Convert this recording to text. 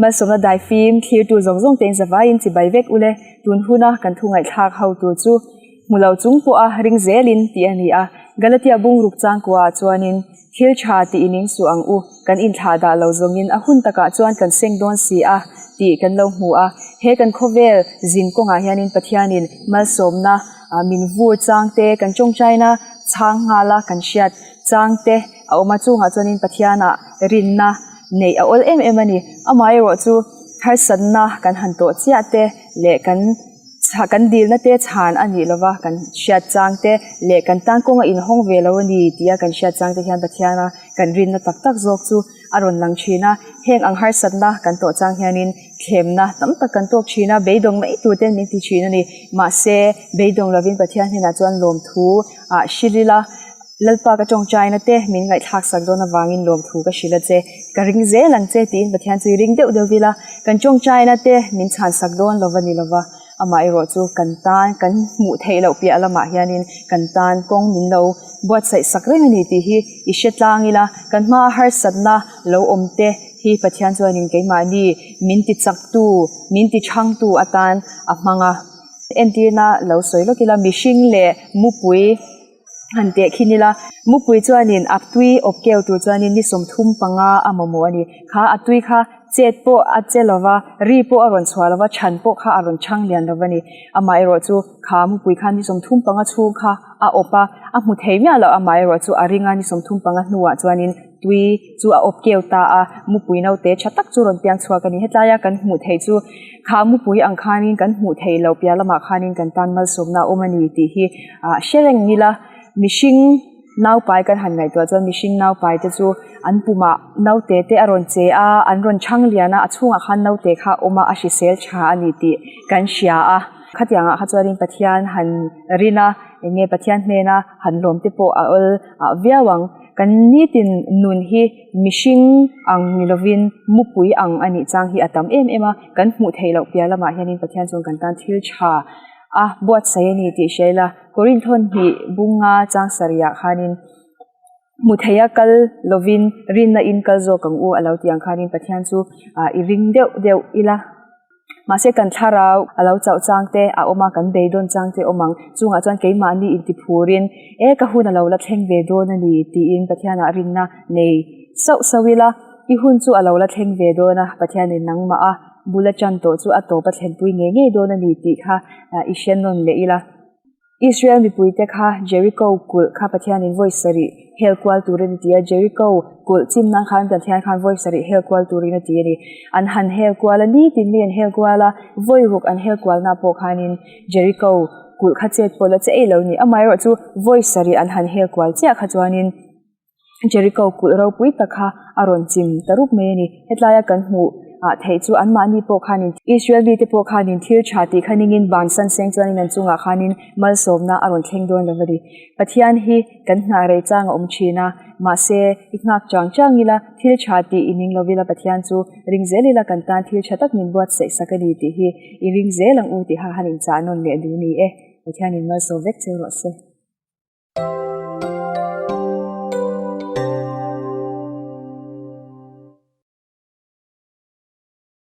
Malsawmna daifim thlirtu zawng zawng tein zavaiin chibai vek ule, tun huna kan thu ngaihthlak ho tur chu hmu lo chung pawha ring zelin tih a ni a. Galatia bungruk changkua ah chuanin thil tha tih in insuh ang u, kan inthlah dah lo zawngin a hun takah chuan kan seng dawn si a tih kan lo hmu a. He kan khawvel zin kawngah hianin Pathianin malsawmna min vur changte kan tawngtaina chhang nghala kan hriat changte a awm a, chungah chuanin Pathianah rinna neih a awl em em a ni. Amaherawh chu harsatna kan han tawh chiah te leh kan kan dilna te chhan a nih lova kan hriat chang te leh kan tan kawnga inhawng ve lo a ni tia kan hriat chang te hian Pathiana kan rinna tak tak zawk chu a rawn lang thin a. Heng ang harsatna kan tawh chang hianin thlemna tam tak kan tawk thin a, beidawng mai tur ten min ti thin a ni. Mahse, beidawng lovin Pathian hnenah chuan lawmthu ah hrilh ila. Lalpa ka tawngtaina te min ngaihthlak sak dawn avangin lawmthu ka hrilh a che, ka ring zel ang che tiin Pathian chu i ring deuh deuh ila, kan tawngtaina te min chhan sak dawn lova ni lova, amah erawh chu kan tan kan hmuh theih loh piah lamah hianin kan tan kawng min lo buatsaih sak reng a ni tih hi i hre tlang ila, kan hmaa harsatna lo awm te hi Pathian chuanin keimahni min ti chaktu, min ti chhangtu atan a hmang a. Entirna lo sawi lawk ila mihring leh mupui. Han teh khin ila, mupui chuanin a tui awp keu tur chuanin ni 35 a mamawh a ni. Kha a tui kha chet pawh a che lova, ri pawh a rawn chhuah lova, chhan pawh kha a rawn chhang lian lova ni. Amaherawh chu kha mupui kha ni 35 chhung kha a awp a, a hmu thei miah loh. Amaherawh chu a ring a, ni 35 hnuah chuanin tui chu a awp keu ta a, mupui naute tha tak chu rawn piang chhuak a ni. Hetlai a kan hmuh theih chu kha mupui ang khanin kan hmuh theih loh piah lamah khanin kan tan malsawmna a awm a ni tih hi ah hre reng ila mihring naupai kan han ngaihtuah chuan mihring naupai te chu an pumah naute te a rawn che a an rawn chhang lian a a chhungah khan naute kha a awm a a hrisel tha a ni tih kan hria a khatiangah kha chuanin Pathian han rin a eng nge Pathian hnena han lawm te pawh a awl ah viau ang kan nitin nun hi mihring ang ni lovin mupui ang a nih chang hi a tam em em a kan hmuh theih loh piah lamah hianin Pathian chuan kan tan thil tha a buatsaih a ni tih hria ila Korinthon hnih bunga chang sarihah khanin hmu theia kal lovin rinna in kal zawk ang u a lo tih ang khanin Pathian chu ah i ring deuh deuh ila mahse kan thlarau a lo chauh chang te a awm a kan beidawn chang te awm ang chungah chuan keimahni intiphurin e ka hun a lo la thleng ve dawn a ni tiin Pathianah rinna nei sauh sauh ila i hun chu a lo la thleng ve dawn a Pathianin nangmah a Bul a tan tawh chu a tawp a thlenpui ngei ngei dawn a ni tih kha i hre nawn leh ila. Israel mipuite kha Jericho kulh kha Pathianin vawi sarih hel kual turin a ti a, Jericho kulh chim nan khan Pathian khan vawi sarih hel kual turin a ti a ni. An han hel kual a, nitin mi an hel kual a, vawi ruk an hel kualna pawh khanin Jericho kulh kha chet pawh la che ei lo a ni. Amaherawhchu vawi sarih an han hel kual chiah kha chuanin, Jericho kulh ropui tak kha a rawn chim ta rup mai a ni. Hetlaia kan hmuh ah theih chu anmahni pawh khanin Israel mite pawh khanin thil tha tih kha ningin ban san seng chuanin an chungah khanin malsawmna a rawn thleng dawn lo a ni. Pathian hi kan nghah rei chang a awm thin a, mahse i nghak chang chang ila thil tha tih i ning lovila Pathian chu ring zel ila kan tan thil tha tak min buatsaih sak a ni tih hi i ring zel ang u tih kha han inchah nawn leh duh ni e. Pathianin malsawm vek che rawh se.